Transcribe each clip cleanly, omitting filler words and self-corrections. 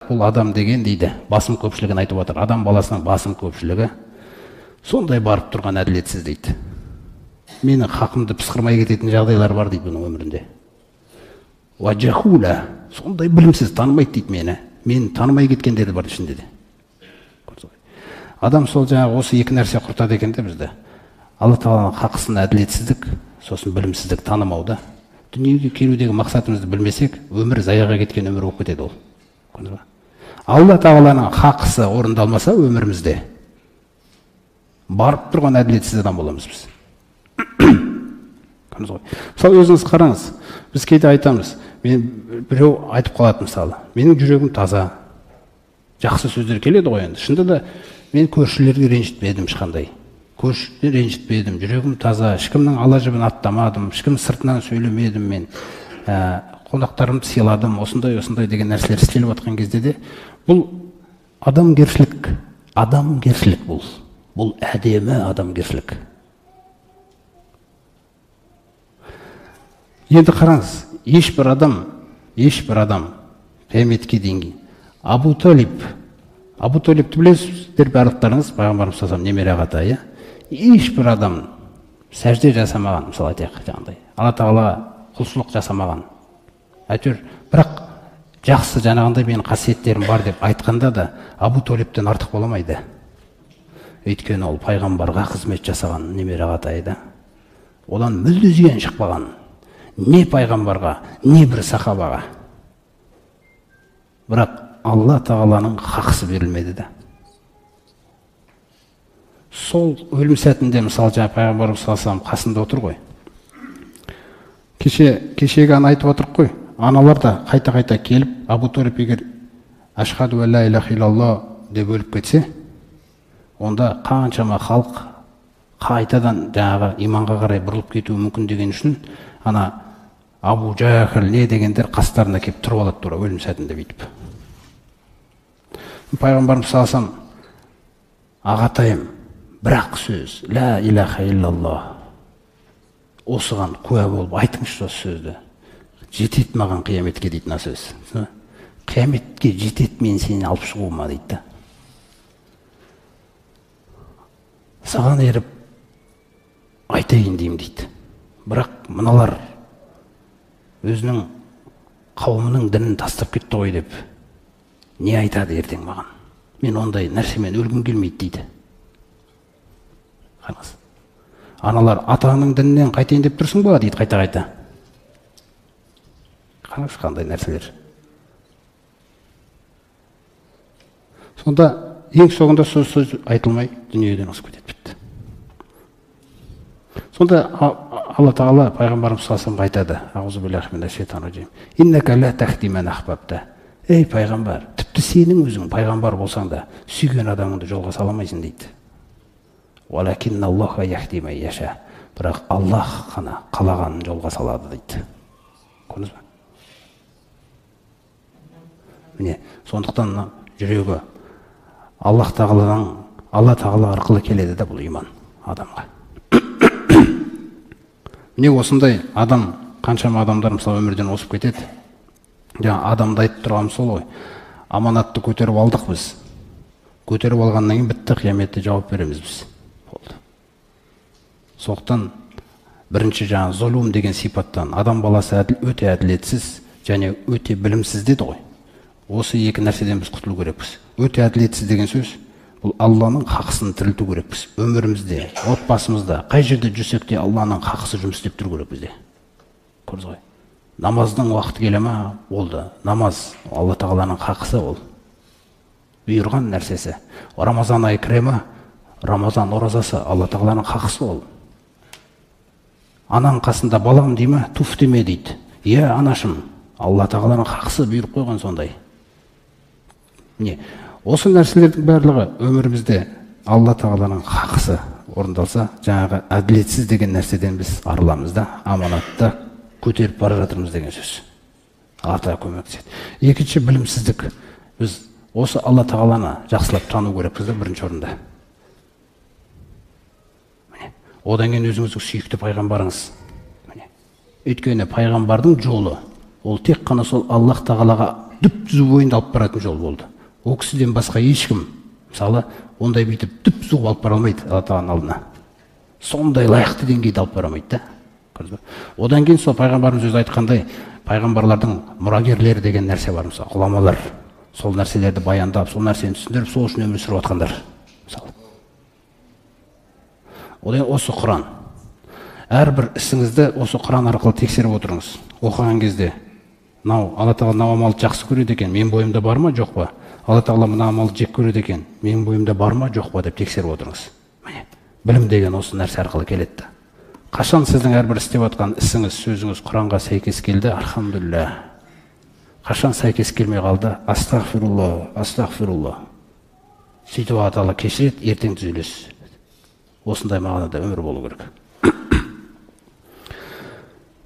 Бұл адам деген дейді, басым көпшілігін айтып отыр. Адам баласының басым көпшілігі сондай барып тұрған әділетсіз дейді. Менің хақымды пысқырмай кететін жағдайлар бар дейді бұның өмірінде. Уа жахула, сондай білімсіз, танымайды дейді мені. Мені танымай кеткендер де бар ішінде де. Адам сол жаңағы осы екі нәрсе құртады екен де бізді. Алла тағаланың хақысын әділетсіздік, сосын білімсіздік, танымау да. Дүниеге келудегі мақсатымызды білмесек, өмір заяға кеткен өмір болып кетеді ол. Көрдіңіз ба? Алла тағаланың хақысы орындалмаса өмірімізде барып тұрған әділетсіз адам боламыз біз. Көрдіңіз ғой? Мысалы өзіңіз қараңыз, біз кейде айтамыз, мен біреу айтып қалады мысалы, менің жүрегім таза, жақсы сөздер келеді ғой енді. Шынында да мен көршілерге ренжітпедім ешқандай. Көршіні ренжітпедім, жүрегім таза, ешкімнің ала жібін аттамадым, ешкім сыртынан сөйлемедім мен. Қонақтарымды сыйладым, осындай, осындай деген нәрселер істеліп жатқан кезде де бұл адамгершілік, адамгершілік бұл. Бұл әдемі адамгершілік. Енді қараңыз, ешбір адам қияметке дейін Абу Талиб, Абу Талибті білесіздер барлықтарыңыз, пайғамбарымыз саллаллаху алейхи вассалам немере ағатай, иә? Ешбір адам сәжде жасамаған, мысалы айтайық, жаңағыдай. Алла тағалаға құлшылық жасамаған. Әйтеуір, бірақ жақсы жаңағындай менің қасиеттерім бар деп айтқанда да Абу Талибтен артық бола алмайды. Өйткені ол пайғамбарға қызмет жасаған немере ағатай да. Одан мүлде зиян шықпаған. Не пайғамбарға, не бір сахабаға. Бірақ Алла тағаланың хақысы берілмеді да. Сол өлім сәтінде мысалы жаңа пайғамбарымыз саллаллаху алейхи вассалам қасында отыр ғой. Кешегі ана айтып отырық қой. Аналар да қайта-қайта келіп, Абу Талиб егер ашхаду ан ла илаха иллаллах деп өліп кетсе, онда қаншама халық қайтадан жаңағы иманға қарай бұрылып кетуі мүмкін деген үшін ана Абу Жахл не дегендер қастарына келіп тұрып алады тура өлім сәтінде бүйтіп. Пайғамбарымыз саллаллаху алейхи вассалам, ағатайым, бірақ сөз, ла илаха иллаллах, осыған куә болып айтыңызшы осы сөзді. Жетеді маған қияметке дейді мына сөз. Қияметке жетеді мен сені алып шығуыма дейді да. Саған еріп айтайын деймін дейді. Бірақ мыналар өзінің қауымының дінін тастап кетті ғой деп не айтады ертең маған? Мен ондай нәрсемен өлгім келмейді дейді. Қараңыз. Аналар атаңның дінінен қайтайын деп тұрсың ба дейді қайта-қайта. Қараңыз қандай нәрселер. Сонда ең соңында сөз айтылмай дүниеден озып кетеді бітті. Сонда Алла тағала пайғамбарымыз саллаллаху алейхи вассаламға айтады: Аузу биллахи минаш шайтанир ражим. Иннака ла тахди ман ахбабта. Ей пайғамбар, тіпті сенің өзің пайғамбар болсаң да сүйген адамыңды жолға сала алмайсың дейді. Уалакинналлаха яхди ман яша. Бірақ Аллах қана қалағанын жолға салады дейді. Көрдіңіз бе? Міне, сондықтан мына жүрегі Аллах тағаладан, Алла тағала арқылы келеді да бұл иман адамға. Міне осындай адам, қаншама адамдар мысалы өмірден озып кетеді. Жаңа адамды айтып тұрғаным сол ғой. Аманатты көтеріп алдық біз. Көтеріп алғаннан кейін бітті, қияметте жауап береміз біз. Болды. Сондықтан бірінші жаңа зұлум деген сипаттан адам баласы өте әділетсіз және өте білімсіз деді ғой. Осы екі нәрседен біз құтылу керекпіз. Өте әділетсіз деген сөз бұл Алланың хақысын тірілту керекпіз. Өмірімізде, отбасымызда, қай жерде жүрсек те Алланың хақысы жұмыс істеп тұру керек бізде. Көрдіңіз ғой. Намаздың уақыты келе ма? Болды. Намаз Алла тағаланың хақысы ол. Бұйырған нәрсесі. Рамазан айы кіре ма? Рамазан оразасы Алла тағаланың хақысы ол. Анаң қасында балам дей ма? Туф деме дейді. Иә, анашым, Алла тағаланың хақысы бұйырып қойған сондай. Міне, осы нәрселердің барлығы өмірімізде Алла тағаланың хақысы орындалса, жаңағы әділетсіз деген нәрседен біз арыламыз да, аманатты көтеріп бара жатырмыз деген сөз. Алла тағала көмектеседі. Екінші білімсіздік. Біз осы Алла тағаланы жақсылап тану керекпіз да бірінші орында. Міне, одан кейін өзіңіздің сүйікті пайғамбарыңыз. Міне, өйткені пайғамбардың жолы ол тек қана сол Аллах тағалаға Түп түзу бойында алып баратын жол болды. Ол кісіден басқа ешкім, мысалы, ондай бүйтіп түп түзу алып бара алмайды Алла тағаланың алдына. Сондай лайықты деңгейде алып бара алмайды да. Одан кейін сол пайғамбарымыз өзі айтқандай, пайғамбарлардың мұрагерлері деген нәрсе бар, мысалы, ғұламалар. Сол нәрселерді баяндап, сол нәрсені түсіндіріп, сол үшін өмір сүріп жатқандар, мысалы. Одан осы Құран. Әрбір ісіңізді осы Құран арқылы тексеріп отырыңыз. Оқыған кезде, мынау Алла тағала мынау амалды жақсы көреді екен, менің бойымда бар ма, жоқ па? Алла тағала мына амалды жек көреді екен, менің бойымда бар ма, жоқ па деп тексеріп отырыңыз. Міне, білім деген осы нәрсе арқылы келеді. Қашан сіздің әрбір істеп жатқан ісіңіз, сөзіңіз Құранға сәйкес келді, альхамдулилля. Қашан сәйкес келмей қалды, астағфирулла, астағфирулла. Сөйтіп Алла тағала кешіреді, ертең түзелесіз. Осындай мағынада өмір болу керек.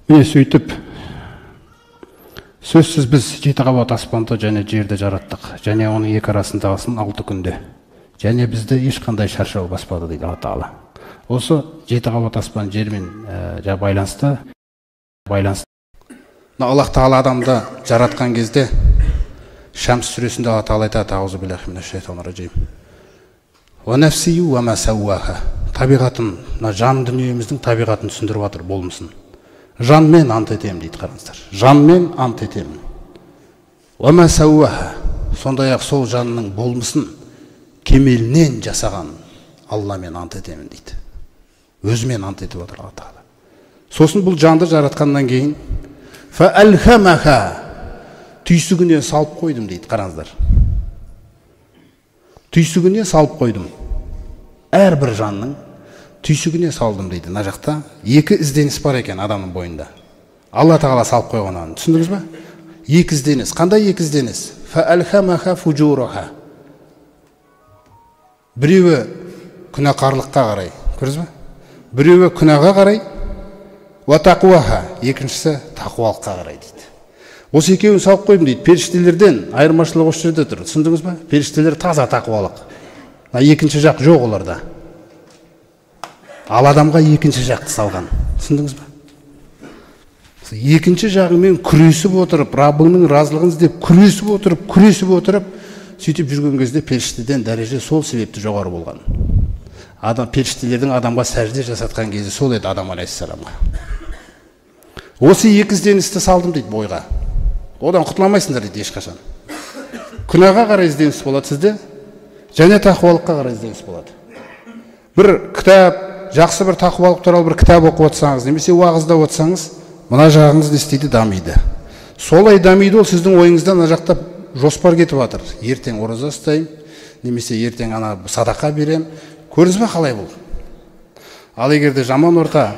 Міне сөйтіп, сөзсіз біз 7 қабат аспанды және жерді жараттық, және оның екі арасындағысын 6 күнде. Және бізді ешқандай шаршау баспады дейді Алла тағала. Осы 7 қабат аспан жермен байланысты. Аллах тағала адамды жаратқан кезде Шамс сүресінде Алла тағала айтады: аузу биллахи минаш шайтанир ражим. Уа нафси уа ма сауаха. Табиғатын, мына жан дүниеміздің табиғатын түсіндіріп жатыр болмысын. Жанмен ант етемін дейді, қараңыздар. Жанмен ант етемін. Уа ма сауаха. Сондай-ақ сол жанның болмысын кемелінен жасаған Алламен ант етемін дейді. Өзімен ант етіп отыр Алла тағала. Сосын бұл жанды жаратқаннан кейін фәәлхамаха, түйсігіне салып қойдым дейді, қараңыздар. Түйсігіне салып қойдым. Әрбір жанның түйсігіне салдым дейді. Мына жақта екі ізденіс бар екен адамның бойында. Алла тағала салып қойған оны. Түсіндіңіз ба? Екі ізденіс. Қандай екі ізденіс? Фәәлхамаха фужураха. Біреуі күнәқарлыққа қарай, көрдіңіз ба? Біреуі күнәға қарай, уа тақуаха, екіншісі тақуалыққа қарай дейді. Осы екеуін салып қойдым дейді. Періштелерден айырмашылық осы жерде тұр. Түсіндіңіз ба? Періштелер таза тақуалық. Мына екінші жақ жоқ оларда. Ал адамға екінші жақты салған. Түсіндіңіз ба? Екінші жағымен күресіп отырып, Раббыңның разылығын іздеп, күресіп отырып, сөйтіп жүрген кезде періштеден дәреже сол себепті жоғары болған. Адам, періштелердің адамға сәжде жасатқан кезі сол еді Адам алейхиссаламға. Осы екі ізденісті салдым дейді бойға. Одан құтыла алмайсыңдар дейді ешқашан. Күнәға қарай ізденіс болады сізде, және тақуалыққа қарай ізденіс болады. Бір кітап, жақсы бір тақуалық туралы бір кітап оқып отырсаңыз, немесе уағыздап отырсаңыз, мына жағыңыз не істейді, дамиды. Солай дамиды, ол сіздің ойыңызда мына жақта жоспар кетіп жатыр. Ертең ораза ұстаймын, немесе ертең ана садақа беремін. Көрдіңіз бе қалай бұл? Ал егер де жаман орта,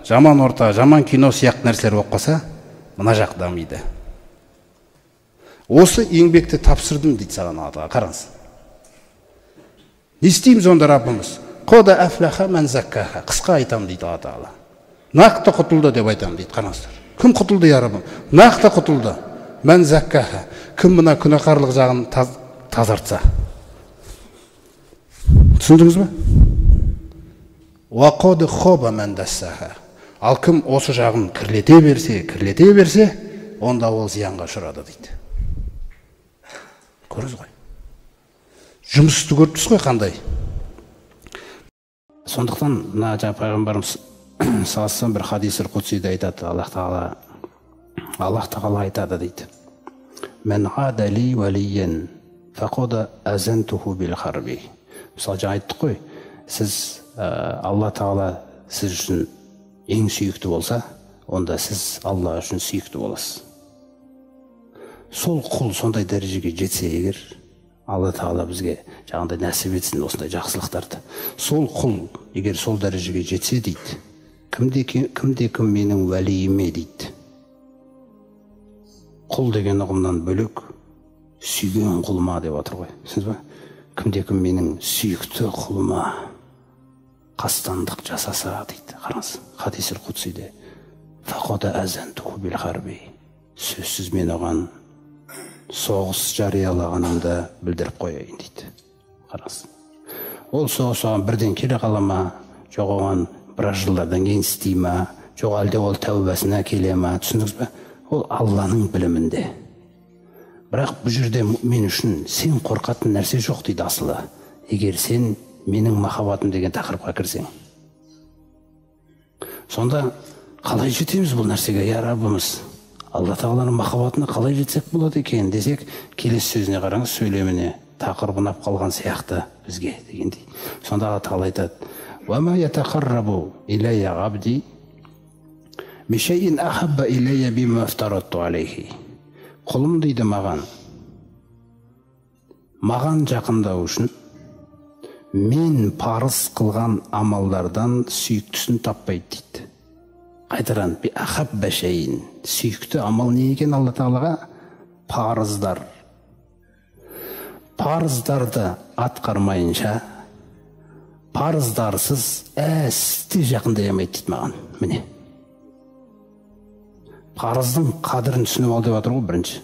жаман кино сияқты нәрселер болып қалса, мына жақ дамиды. Осы еңбекті тапсырдым дейді саған Алла тағала. Қараңыз. Не істейміз онда Раббымыз? Қода афлаха ман заккаха. Қысқа айтамын дейді Алла тағала. Нақты құтылды деп айтамын дейді. Қараңыздар. Кім құтылды, я Раббым? Нақты құтылды. Ман заккаха. Кім мына күнәқарлық жағын тазартса. Түсіндіңіз бе? Уа қод хоба ман дассаха. Ал кім осы жағын кірлете берсе, онда ол зиянға ұшырады дейді. Көрдіңіз ғой. Жұмысты көріп тұрсыз ғой қандай. Сондықтан мына жаңа пайғамбарымыз саллаллаху бір хадис құдсиде айтады, Аллах тағала айтады дейді. Мән ада ли валиян фақад азантуху бил харби. Мысалы жаңа айттық қой, сіз Алла тағала сіз үшін ең сүйікті болса, онда сіз Алла үшін сүйікті боласыз. Сол құл сондай дәрежеге жетсе егер, Алла тағала бізге жаңағыдай нәсіп етсін осындай жақсылықтарды. Сол құл егер сол дәрежеге жетсе дейді, кімде кім менің уәлиіме дейді. Құл деген ұғымнан бөлек сүйген құлыма деп отыр ғой. Түсіндіңіз ба? Кімде кім менің сүйікті құлыма қастандық жасаса дейді. Қараңыз, хадисул құдсиде фақад азантуху бил харби. Сөзсіз мен оған соғыс жариялағанымды білдіріп қояйын дейді. Қараңыз. Ол соғыс оған бірден келе қала ма, жоқ оған біраз жылдардан кейін істей ма, жоқ әлде ол тәубасына келе ма, түсіндіңіз бе? Ол Алланың білімінде. Бірақ бұл жерде мен үшін сен қорқатын нәрсе жоқ дейді асылы. Егер сен менің махаббатым деген тақырыпқа кірсең. Сонда қалай жетеміз бұл нәрсеге, я Раббымыз? Алла Тағаланың махаббатына қалай жетсек болады екен десек, келесі сөзіне қараңыз, сөйлеміне тақырып ұнап қалған сияқты бізге дегендей. Сонда Алла Тағала айтады: «Уа ятақаррабу илайя ғабди бишайин ахабба илайя бима афтарату алейхи». Құлым дейді маған, маған жақындау үшін мен парыз қылған амалдардан сүйіктісін таппайды дейді. Қайтадан би ахабба шайин, сүйікті амал не екен Алла Тағалаға? Парыздар. Парыздарды атқармайынша, парыздарсыз әсте жақындай алмайды дейді маған. Міне. Парыздың қадірін түсініп ал деп жатыр ғой бірінші.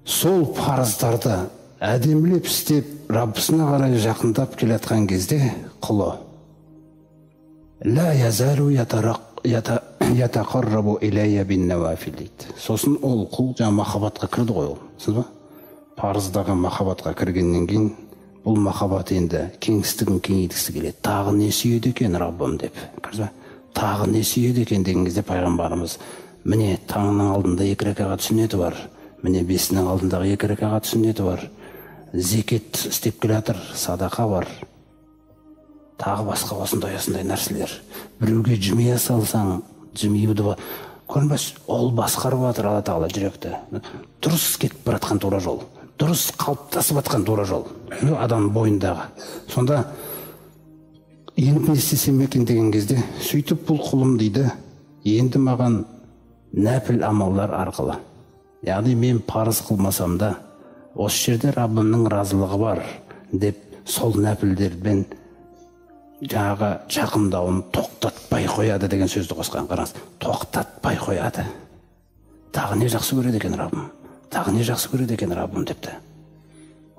Сол парыздарды әдемілеп істеп, Раббысына қарай жақындап келе жатқан кезде құлы «Ла язалу ятақаррабу илайя бин науафил» дейді. Сосын ол құл жаңа махаббатқа кірді ғой ол. Түсіндіңіз ба? Парыздағы махаббатқа кіргеннен кейін бұл махаббат енді кеңістігін кеңейткісі келеді. Тағы не сүйеді екен Раббым деп. Көрдіңіз ба? Тағы не сүйеді екен деген кезде пайғамбарымыз міне таңның алдында 2 ракағат сүннеті бар, міне бесінің алдындағы 2 ракағат сүннеті бар, зекет істеп келе жатыр, садақа бар, тағы басқа осындай осындай нәрселер. Біреуге жымия салсаң, жымиюды көрінбес, ол басқарып жатыр Алла Тағала жүректі. Дұрыс кетіп бара жатқан тура жол, дұрыс қалыптасып жатқан тура жол адам бойындағы. Сонда енді не істесем екен деген кезде, сөйтіп бұл құлым дейді, енді маған нәпіл амалдар арқылы, яғни мен парыз қылмасам да, осы жерде Раббымның разылығы бар деп сол нәпілдермен жаңағы жақындауын тоқтатпай қояды деген сөзді қосқан. Қараңыз, тоқтатпай қояды. Тағы не жақсы көреді екен Раббым, тағы не жақсы көреді екен Раббым депті.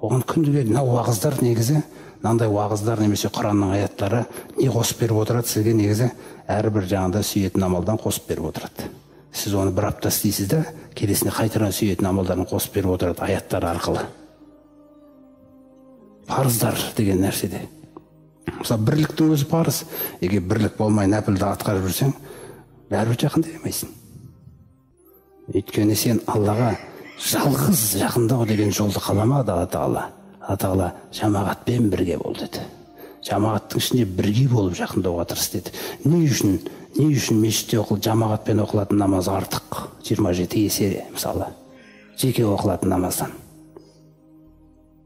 Оған күндіге мынау уағыздар негізі, мынандай уағыздар немесе Құранның аяттары не қосып беріп отырады сізге негізі? Әрбір жаңағыда сүйетін амалдан қосып беріп отырады. Сіз оны бір апта істейсіз де, келесіне қайтадан сүйетін амалдарын қосып беріп отырады аяттар арқылы. Парыздар деген нәрседе. Мысалы, бірліктің өзі парыз. Егер бірлік болмай нәпілді атқарып жүрсең, бәрібір жақындай алмайсың. Өйткені сен Аллаға жалғыз жақындау деген жолды қаламады Алла Тағала. Алла Тағала жамағатпен бірге бол деді. Жамағаттың ішінде бірге болып жақындауға тырыс деді. Не үшін? Не үшін мешітте жамағатпен оқылатын намаз артық 27 есе мысалы жеке оқылатын намаздан?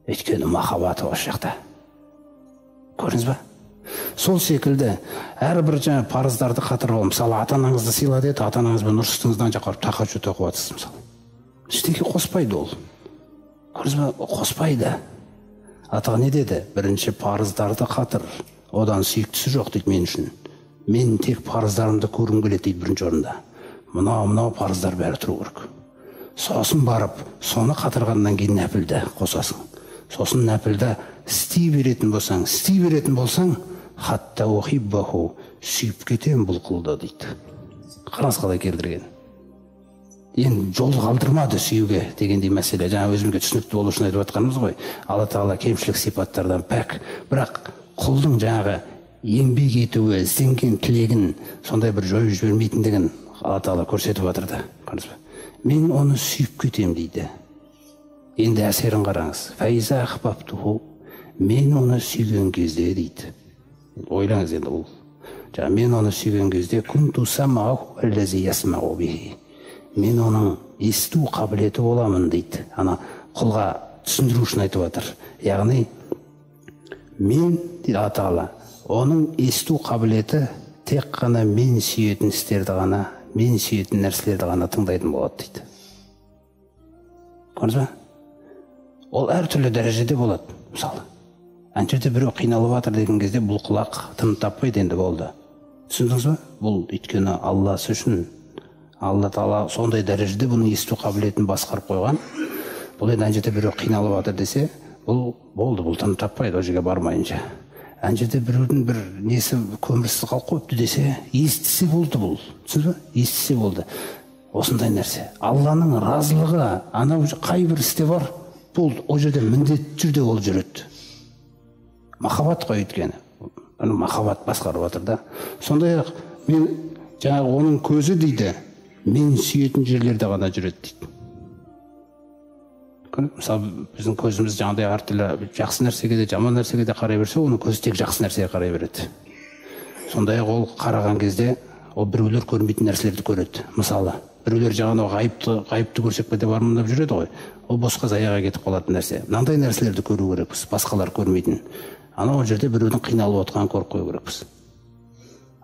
Өйткені махаббаты осы жақта. Көрдіңіз ба? Сол секілді әрбір жаңа парыздарды қатырып алып, мысалы ата-анаңызды сыйла деді, ата-анаңызбен ұрыстыңыздан жақарып тахаджуд оқып жатырсыз мысалы. Ештеңе қоспайды ол. Көрдіңіз ба? Қоспайды. Ата не деді? Бірінші парыздарды қатыр. Одан сүйіктісі жоқ дейді мен үшін. Мен тек парыздарымды көргім келеді дейді бірінші орында. Мынау парыздар бәрі тұру керек. Сосын барып, соны қатырғаннан кейін нәпілді қосасың. Сосын нәпілді істей беретін болсаң, хатта ухиббаху, сүйіп кетем бұл құлды дейді. Қараңыз қалай келтірген. Енді жол қалдырмады сүюге дегендей мәселе. Жаңа өзімізге түсінікті болу үшін айтып жатқанымыз ғой. Алла Тағала кемшілік сипаттардан пәк. Бірақ құлдың жаңағы еңбек етуі, ізденген тілегін сондай бір жойып жібермейтіндігін Алла Тағала көрсетіп жатыр да. Көрдіңіз бе? Мен оны сүйіп кетем дейді. Енді әсерін қараңыз. Фәиза ахбабтуху, мен оны сүйген кезде дейді. Ойлаңыз енді бұл. Жаңа мен оны сүйген кезде кунту самағу аллази ясмағу бихи. Мен оның есту қабілеті боламын дейді. Ана құлға түсіндіру үшін айтып жатыр. Яғни мен дейді Алла Тағала, оның есту қабілеті тек қана мен сүйетін істерді ғана, мен сүйетін нәрселерді ғана тыңдайтын болады дейді. Көрдіңіз бе? Ол әртүрлі дәрежеде болады. Мысалы, ана жерде біреу қиналып жатыр деген кезде бұл құлақ тыным таппайды енді болды. Түсіндіңіз бе? Бұл өйткені Алласы үшін Алла Тағала сондай дәрежеде бұның есту қабілетін басқарып қойған. Бұл енді ана жерде біреу қиналып жатыр десе, бұл болды, бұл тыным таппайды ол жерге бармайынша. Ана жерде біреудің бір несі көмірсіз қалып қойыпты десе, естісе болды бұл. Түсіндіңіз бе? Естісе болды. Осындай нәрсе. Алланың разылығы анау қай бір істе бар, бұл ол жерде міндетті түрде ол жүреді. Махаббат қой өйткені. Махаббат басқарып жатыр да. Сондай-ақ мен жаңағы оның көзі дейді, мен сүйетін жерлерде ғана жүреді дейді. Мысалы, біздің көзіміз жаңағыдай әртүрлі жақсы нәрсеге де, жаман нәрсеге де қарай берсе, оның көзі тек жақсы нәрсеге қарай береді. Сондай-ақ ол қараған кезде ол біреулер көрмейтін нәрселерді көреді. Мысалы, біреулер жаңағы ғайыпты көрсек пе деп армандап жүреді ғой. Ол босқа заяға кетіп қалатын нәрсе. Мынандай нәрселерді көру керекпіз, басқалар көрмейтін. Анау жерде біреудің қиналып отырғанын көріп қою керекпіз.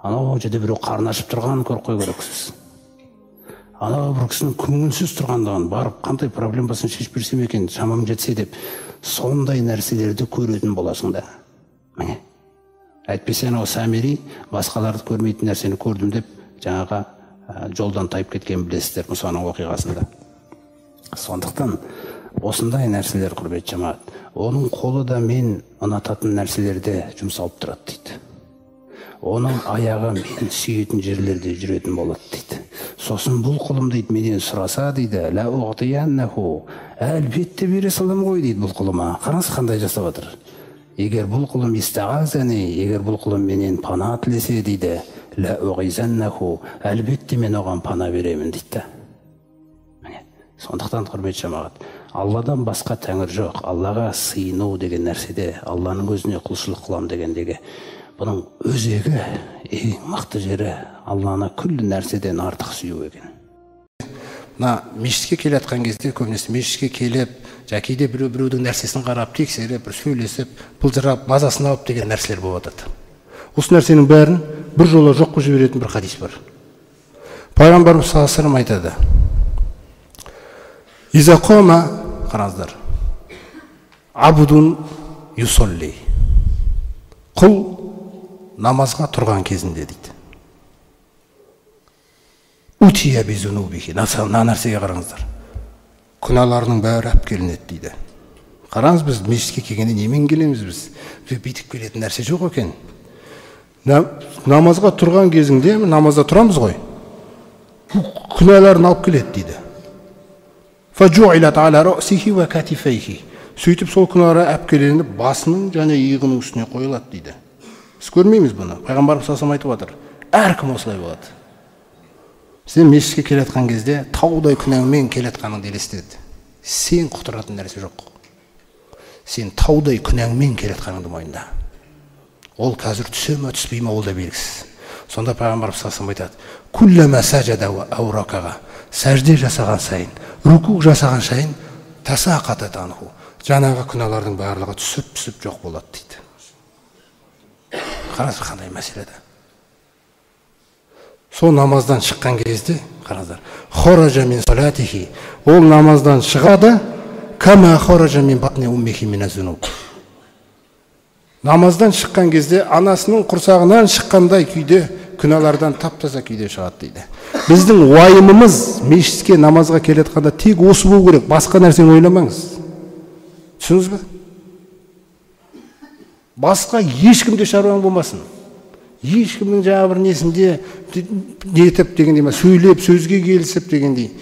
Анау жерде біреу қарны ашып тұрғанын көріп қою керекпіз. Анау бір кісінің көңілсіз тұрғандығын, барып қандай проблемасын шешіп берсем екен, шамам жетсе деп, сондай нәрселерді көретін боласың да. Міне. Әйтпесе анау Самири басқаларды көрмейтін нәрсені көрдім деп жаңағы жолдан тайып кеткен білесіздер Мұсаның оқиғасында. Сондықтан осындай нәрселер, құрметті жамағат, оның қолы да мен ұнататын нәрселерде жұмсалып тұрады дейді. Оның аяғы мен сүйетін жерлерде жүретін болады дейді. Сосын бұл құлым дейді, менен сұраса дейді, лә уғтияннаху, әлбетте бере салам ғой дейді бұл құлыма. Қараңыз қандай жасап жатыр. Егер бұл құлым истағазани, егер бұл құлым менен пана тілесе дейді, лә уғизаннаху, әлбетте мен оған пана беремін дейді. Міне, сондықтан құрметті жамағат, Алладан басқа тәңір жоқ. Аллаға сыйыну деген нәрседе, Алланың өзіне құлшылық қылам дегендегі бұның өзегі, ең мықты жері Алланы күллі нәрседен артық сүю екен. Мына мешітке келе жатқан кезде көбінесе мешітке келіп, кейде біреу біреудің нәрсесін қарап, тексеріп, бір сөйлесіп, былжырап, мазасын алып деген нәрселер болып жатады. Осы нәрсенің бәрін бір жола жоқ қылып жіберетін бір хадис бар. Пайғамбарымыз саллаллаху алейхи вассалам айтады: Иза қома, қараңыздар, абдун юсолли, құл намазға тұрған кезінде дейді. Утия бизунубихи, мына нәрсеге қараңыздар. Күнәларының бәрі әп келінеді дейді. Қараңыз, біз мешітке келгенде немен келеміз біз? Бүйтіп келетін нәрсе жоқ екен. Намазға тұрған кезіңде, намазда тұрамыз ғой, күнәларын алып келеді дейді. Фажуилат ала раъсихи ва катифайхи. Сөйтіп сол күнәлары әп келініп басының және иығының үстіне қойылады дейді. Біз көрмейміз бұны. Пайғамбарымыз саллаллаху алейхи вассалам айтып жатыр. Әркім осылай болады. Сен мешітке келе жатқан кезде таудай күнәңмен келе жатқаныңды елестет. Сен құтыратын нәрсе жоқ. Сен таудай күнәңмен келе жатқаныңды мойында. Ол қазір түсе ме, түспей ме, ол да белгісіз. Сонда пайғамбарымыз саллаллаху алейхи вассалам айтады: «Куллама сажада ва ауракаға», сәжде жасаған сайын, рукук жасаған сайын, тасақатат анху, жаңағы күнәлардың барлығы түсіп-түсіп жоқ болады дейді. Қараңыз, қандай мәселе да. Сол намаздан шыққан кезде, қараңыздар, хоража мин салатихи, ол намаздан шығады, кама хоража мин батни уммихи мин аз-зунуб. Намаздан шыққан кезде анасының құрсағынан шыққандай күйде, күнәлардан тап-таза күйде шығады дейді. Біздің уайымымыз мешітке намазға келе жатқанда тек осы болу керек, басқа нәрсені ойламаңыз. Түсіндіңіз бе? Басқа ешкімде шаруаң болмасын. Ешкімнің жаңа бір несінде нетіп дегендей, сөйлеп, сөзге келісіп дегендей.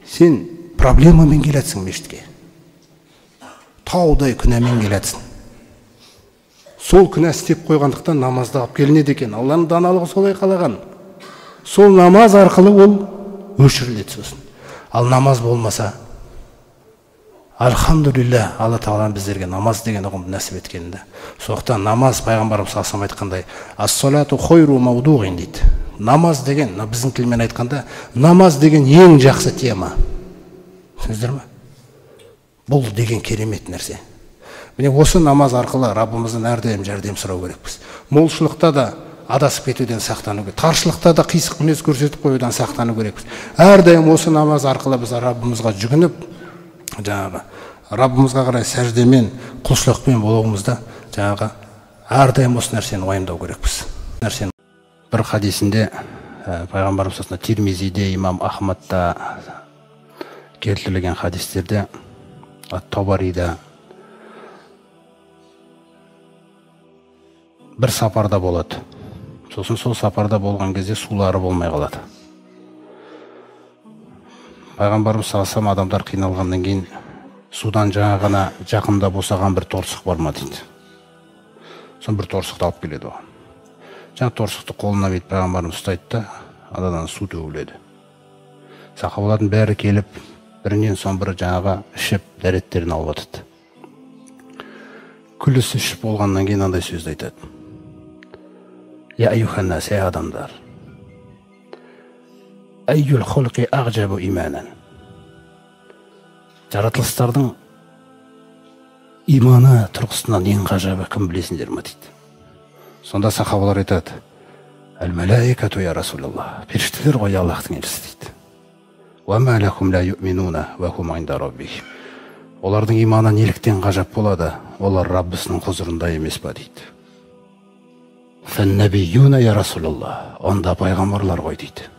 Сен проблемамен келатсың мешітке. Таудай күнәмен келатсың. Сол күнә істеп қойғандықтан намазда алып келінеді екен. Алланың даналығы солай қалаған. Сол намаз арқылы ол өшіріледі сосын. Ал намаз болмаса, альхамдулилля, Алла тағала біздерге намаз деген ұғымды нәсіп еткенінде. Сондықтан намаз, пайғамбарымыз саллаллаху алейхи вассалам айтқандай, ас-салату хайру маудуғин дейді. Намаз деген, біздің тілмен айтқанда, намаз деген ең жақсы тема. Түсіндіңіздер ме? Бұл деген керемет нәрсе. Міне осы намаз арқылы Раббымыздан әрдайым жәрдем сұрау керекпіз. Молшылықта да адасып кетуден сақтану керек. Таршылықта да қисық мінез көрсетіп қоюдан сақтану керекпіз. Әрдайым осы намаз арқылы біз Раббымызға жүгініп, жаңағы Раббымызға қарай сәждемен, құлшылықпен болуымызда жаңағы әрдайым осы нәрсені уайымдау керекпіз. Нәрсені бір хадисінде пайғамбарымыз саллаллаху алейхи вассалам Тирмизиде, имам Ахмадта келтірілген хадистерде, Ат-Табарида бір сапарда болады. Сосын сол сапарда болған кезде сулары болмай қалады. Пайғамбарымыз саллаллаху алейхи вассалам адамдар қиналғаннан кейін судан жаңа ғана жақында босаған бір торсық бар ма дейді. Соны бір торсықты алып келеді оған. Жаңа торсықты қолына бүйтіп пайғамбарымыз ұстайды да, анадан су төгіледі. Сахабалардың бәрі келіп, бірінен соң бірі жаңағы ішіп, дәреттерін алып атады. Күлісі ішіп болғаннан кейін андай сөзді айтады. Я аюханнас, ей адамдар. Әйюл халқи ағжабу иманан. Жаратылыстардың иманы тұрғысынан ең ғажабы кім білесіңдер ма дейді. Сонда сахабалар айтады: Әл-мәләикату я Расулаллах. Періштелер ғой Аллахтың елшісі дейді. Уа ма лахум ла юъминуна уа хум инда раббихим. Олардың иманы неліктен ғажап болады? Олар Раббысының құзырында емес па дейді. Фәннәбиюна я Расулаллах. Онда пайғамбарлар ғой дейді.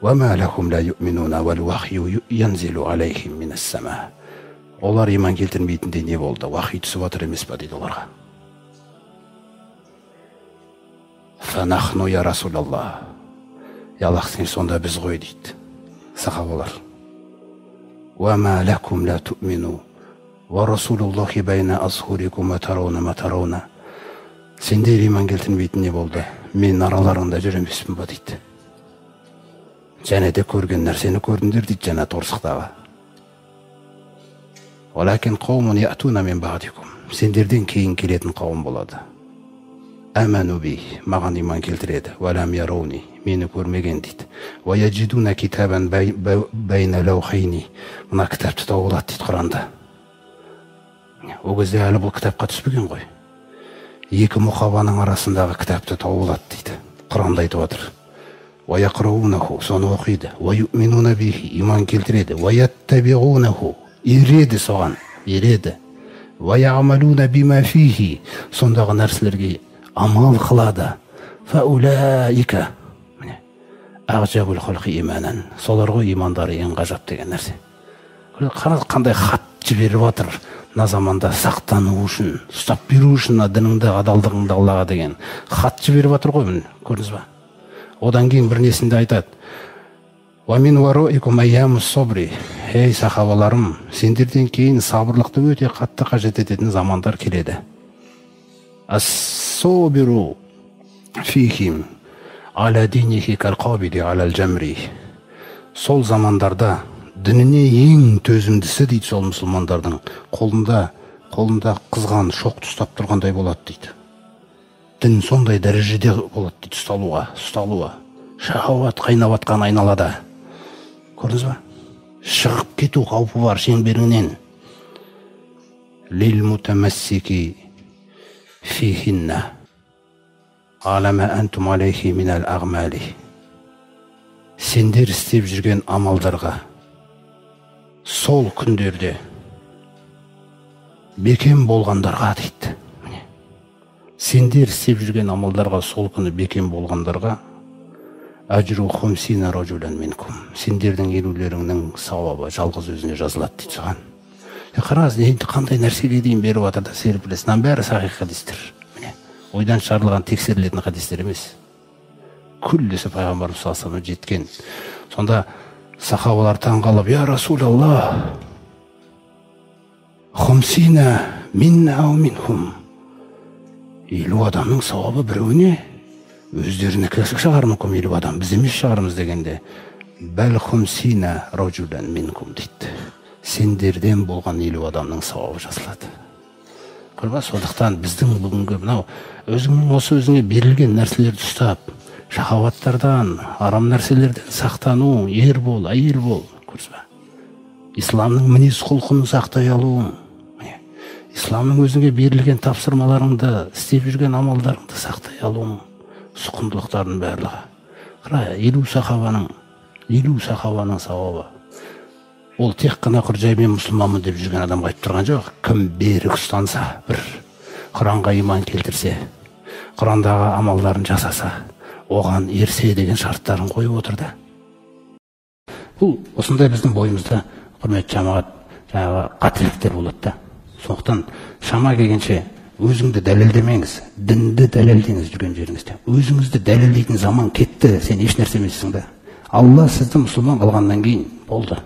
Уа ма лахум ла юъминуна уал вахью янзилу алейхим минас сама. Олар иман келтірмейтіндей не болды? Вахи түсіп жатыр емес па дейді оларға. Фанахну я Расулаллах. Я Аллахтың елшісі, сонда біз ғой дейді сахабалар. Уа ма лакум ла туъмину уа расулуллахи байна азхурикум ва тарауна ма тарауна. Сендер иман келтірмейтін не болды? Мен араларыңда жүр емеспін ба дейді. Және де көрген нәрсені көрдіңдер дейді жаңа торсықтағы. Уалакин қаумун яътуна мин баъдикум. Сендерден кейін келетін қауым болады. Аману би, маған иман келтіреді. Уалам ярауни, мені көрмеген дейді. Уа яджидуна китабан байна лаухайни. Мына кітапты тауып алады дейді Құранда. Ол кезде әлі бұл кітапқа түспеген ғой. Екі мұқабаның арасындағы кітапты тауып алады дейді. Құранда айтып отыр. Уа яқраунаху, соны оқиды. Уа юъминуна бихи, иман келтіреді. Уа яттабиғунаху, ереді соған, ереді. Уа яъмалуна бима фихи, сондағы нәрселерге амал қылады. Фаулаика, міне, ағжабул халқи иманан. Солар ғой имандары ең ғажап деген нәрсе. Қандай хат жіберіп жатыр мына заманда сақтану үшін, ұстап беру үшін мына дініңді, адалдығыңды Аллаға деген хат жіберіп жатыр ғой, міне, көрдіңіз ба? Одан кейін бір несінде айтады: Уа мин вароикум айямус сабри. Ей сахабаларым, сендерден кейін сабырлықты өте қатты қажет ететін замандар келеді. Ас-сабиру фихим аля динихи кал-қабиди алал жамри. Сол замандарда дініне ең төзімдісі дейді сол мұсылмандардың қолында қызған шоқты ұстап тұрғандай болады дейді. Дін сондай дәрежеде болады дейді ұсталуға. Шахауат қайнап атқан айналада. Көрдіңіз ба? Шығып кету қаупі бар шеңберіңнен. Лил мутамассики фихинна аля ма антум алейхи минал ағмали. Сендер істеп жүрген амалдарға сол күндерде бекем болғандарға дейді. Міне. Сендер істеп жүрген амалдарға сол күні бекем болғандарға ажру хумсина ражулан минкум. Сендердің елулеріңнің сауабы жалғыз өзіне жазылады дейді саған. Қараңыз, енді қандай нәрсеге дейін беріп жатыр да серпіліс. Мынаның бәрі сахих хадистер. Міне, ойдан шығарылған тексерілетін хадистер емес. Күллісі пайғамбарымыз саллаллаху алейхи вассалам жеткен. Сонда сахабалар таң қалып, я Расулаллах, хумсина минна ау минхум. 50 адамның сауабы біреуіне, өздерінікі шығар мүмкін 50 адам, біз емес шығармыз дегенде, бәл хумсина ражулан минкум дейді. Сендерден болған 50 адамның сауабы жазылады. Көрдің ба? Сондықтан біздің бүгінгі мынау өзіңнің осы өзіңе берілген нәрселерді ұстап, шахауаттардан, арам нәрселерден сақтану, ер бол, әйел бол, көрдіңіз ба? Исламның мінез құлқын сақтай алуың, исламның өзіңе берілген тапсырмаларыңды, істеп жүрген амалдарыңды сақтай алуың, осы құндылықтардың барлығы. Қара, 50 сахабаның сауабы. Ол тек қана құр жай мен мұсылманмын деп жүрген адамға айтып тұрған жоқ. Кім берік ұстанса, бір Құранға иман келтірсе, Құрандағы амалдарын жасаса, оған ерсе деген шарттарын қойып отыр да. Бұл осындай біздің бойымызда, құрметті жамағат, жаңағы қателіктер болады да. Сондықтан шама келгенше өзіңді дәлелдемеңіз, дінді дәлелдеңіз жүрген жеріңізде. Өзіңізді дәлелдейтін заман кетті, сен еш нәрсе емессің да. Алла сізді мұсылман қылғаннан кейін Болды.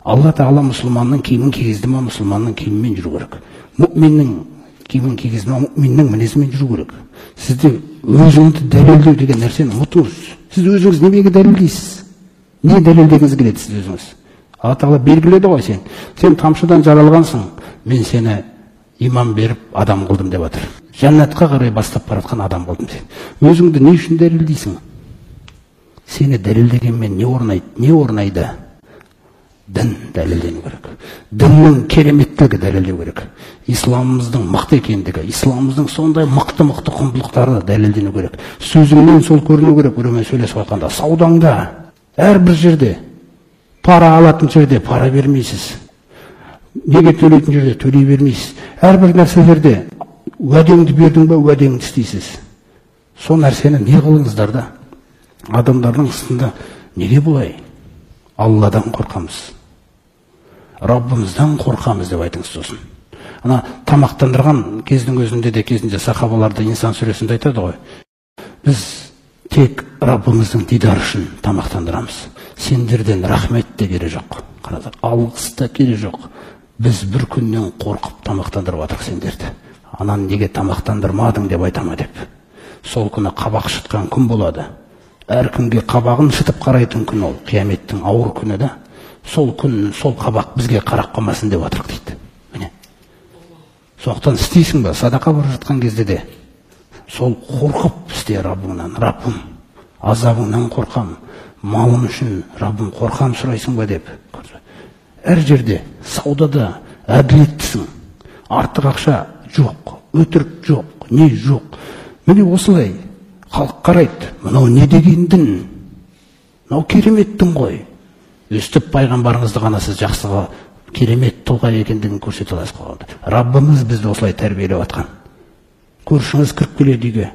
Алла Тағала мұсылманның киімін кигізді ма, мұсылманның киімімен жүру керек. Мүминнің киімін кигізді ма, мүминнің мінезімен жүру керек. Сізде өзіңді дәлелдеу деген нәрсені ұмытыңыз. Сіз өзіңіз немеге дәлелдейсіз? Не дәлелдегіңіз келеді сіз өзіңіз? Алла Тағала белгіледі ғой сен. Сен тамшыдан жаралғансың, мен сені иман беріп адам қылдым деп жатыр. Жәннатқа қарай бастап бара жатқан адам қылдым сен. Өзіңді не үшін дәлелдейсің? Сені дәлелдегенмен не орнайды? Не орнайды? Дін дәлелдену керек. Діннің кереметтілігі дәлелдеу керек. Исламымыздың мықты екендігі, исламымыздың сондай мықты-мықты құндылықтары дәлелдену керек. Сөзіңнен сол көріну керек, біреумен сөйлесіп жатқанда, саудаңда, әрбір жерде, пара алатын жерде пара бермейсіз. Неге төлейтін жерде төлей бермейсіз. Әрбір нәрселерде уәдеңді бердің ба, уәдеңді істейсіз. Сол нәрсені не қылыңыздар да? Адамдардың астында неге бұлай? Алладан қорқамыз. Раббымыздан қорқамыз деп айтыңыз сосын. Ана тамақтандырған кездің өзінде де кезінде сахабаларды Инсан сүресінде айтады ғой. Біз тек Раббымыздың дидары үшін тамақтандырамыз. Сендерден рахмет те керек жоқ. Қараңыздар, алғыс та керек жоқ. Біз бір күннен қорқып тамақтандырып жатырық сендерді. Анан неге тамақтандырмадың деп айтама деп. Сол күні қабақ шытқан күн болады. Әркімге қабағын шытып қарайтын күн ол, қияметтің ауыр күні да. Сол күн, сол қабақ бізге қарап қалмасын деп жатырық дейді. Міне. Сондықтан істейсің ба, садақа барып жатқан кезде де сол қорқып істе Раббыңнан. Раббым, азабыңнан қорқам, малым үшін Раббым қорқам сұрайсың ба деп. Әр жерде, саудада әділеттісің. Артық ақша жоқ, өтірік жоқ, не жоқ. Міне осылай халық қарайды. Мынау не деген дін? Мынау керемет дін ғой. Өстіп пайғамбарыңызды ғана сіз жақсыға керемет тұлға екендігін көрсете аласыз қоғамда. Раббымыз бізді осылай тәрбиелеп жатқан. Көршіңіз кіріп келеді үйге.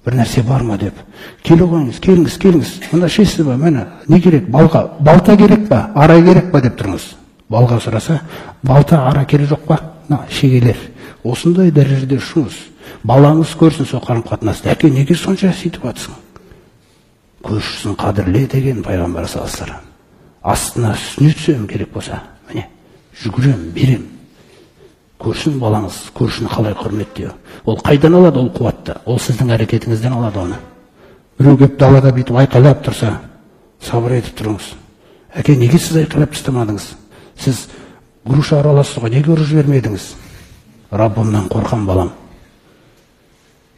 Бір нәрсе бар ма деп. Келе қойыңыз, келіңіз, келіңіз. Мына ішесіз ба? Міне, не керек? Балға, балта керек па? Ара керек па деп тұрыңыз. Балға сұраса, балта ара керек жоқ па? Мына шегелер. Осындай дәрежеде ұшыңыз. Балаңыз көрсін сол қарым-қатынасты. Әке, неге сонша сөйтіп жатсың? Көршісін қадірле деген пайғамбар саллаллаху алейхи вассалам. Астына үстіне түсем керек болса, міне, жүгірем, берем. Көршін балаңыз, көршіні қалай құрметтеу. Ол қайдан алады ол қуатты? Ол сіздің әрекетіңізден алады оны. Біреу келіп далада бүйтіп айқайлап тұрса, сабыр етіп тұрыңыз. Әке, неге сіз айқайлап тастамадыңыз? Сіз груша араласыз ғой, неге ұрып жібермедіңіз? Раббымнан қорқам балам.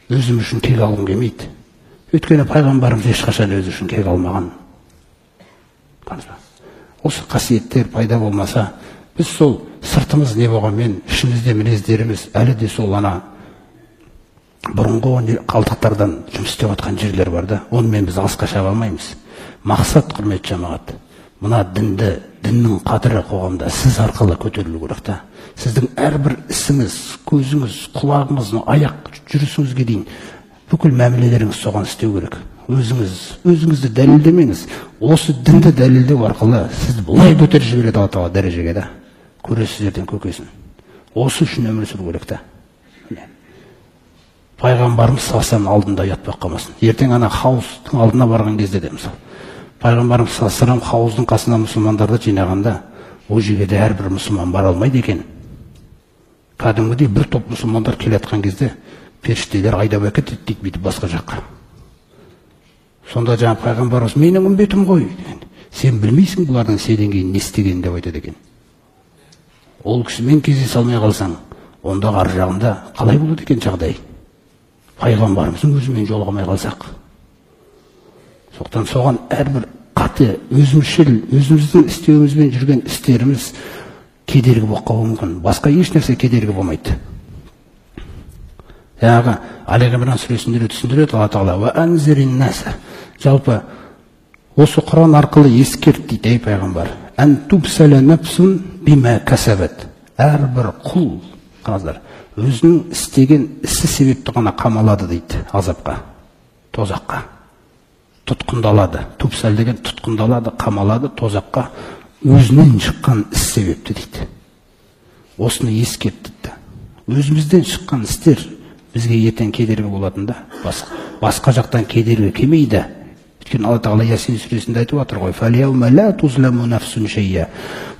Өзім үшін кек алғым келмейді. Өйткені пайғамбарымыз ешқашан өзі үшін кек алмаған. Осы қасиеттер пайда болмаса, біз сол сыртымыз не болғанмен, ішімізде мінездеріміз әлі де сол ана бұрынғы қалдықтардан жұмыс істеп жатқан жерлер бар да, онымен біз алысқа шаба алмаймыз. Мақсат, құрметті жамағат, мына дінді, діннің қадірі қоғамда сіз арқылы көтерілу керек та. Сіздің әрбір ісіңіз, көзіңіз, құлағыңыз, аяқ жүрісіңізге дейін бүкіл мәмілелеріңіз соған істеу керек. Өзіңіз, өзіңізді дәлелдемеңіз. Осы дінді дәлелдеу арқылы сізді бұлай көтеріп жібереді Алла Тағала дәрежеге да. Көресіз ертең көкесін. Осы үшін өмір сүру керек та. Пайғамбарымыз саллаллаху алейхи вассалам алдында ұят болып қалмасын. Ертең ана хауыздың алдына барған кезде де мысалы. Пайғамбарымыз саллаллаху алейхи вассалам хауыздың қасына мұсылмандарды жинағанда, ол жерге де әрбір мұсылман бара алмайды екен. Кәдімгідей бір топ мұсылмандар келе жатқан кезде періштелер айдап әкетеді дейді бүйтіп басқа жаққа. Сонда жаңа пайғамбарымыз менің үмбетім ғой деген. Сен білмейсің бұлардың сенен кейін не істегенін деп айтады екен. Ол кісімен кездесе алмай қалсаң, онда ар жағында қалай болады екен жағдай? Пайғамбарымыздың өзімен жолығамай қалсақ. Сондықтан соған әрбір қате, өзімшіл, өзіміздің істеуімізбен жүрген істеріміз кедергі болып қалуы мүмкін. Басқа еш нәрсе кедергі болмайды. Жаңағы Али Имран сүресінде де түсіндіреді Алла Тағала. Уа анзирин наса. Жалпы осы Құран арқылы ескерт дейді, ей пайғамбар. Ән тубсала нафсун бима касабат. Әрбір құл, қараңыздар, өзінің істеген ісі себепті ғана қамалады дейді азапқа, тозаққа. Тұтқындалады. Тубсал деген тұтқындалады, қамалады тозаққа өзінен шыққан іс себепті дейді. Осыны ескерт дейді. Өзімізден шыққан істер бізге ертең кедергі болатын да, басқа жақтан кедергі келмейді. Өйткені Алла Тағала Ясин сүресінде айтып отыр ғой,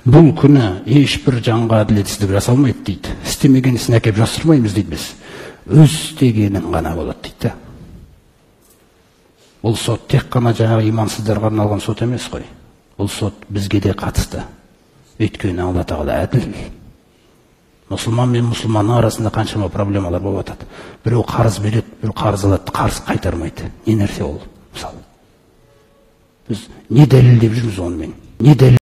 бұл күні ешбір жанға әділетсіздік жасалмайды дейді. Істемеген ісін әкеп жасырмаймыз дейді біз. Өз істегенің ғана болады дейді. Бұл сот тек қана жаңағы имансыздарға арналған сот емес қой. Бұл сот бізге де қатысты. Өйткені Алла Тағала әділ. Мұсылман мен мұсылманның арасында қаншама проблемалар болып жатады. Біреу қарыз береді, біреу қарыз алады, қарыз қайтармайды. Не нәрсе ол? Мысалы, біз не дәлелдеп жүрміз онымен? Не дәлел?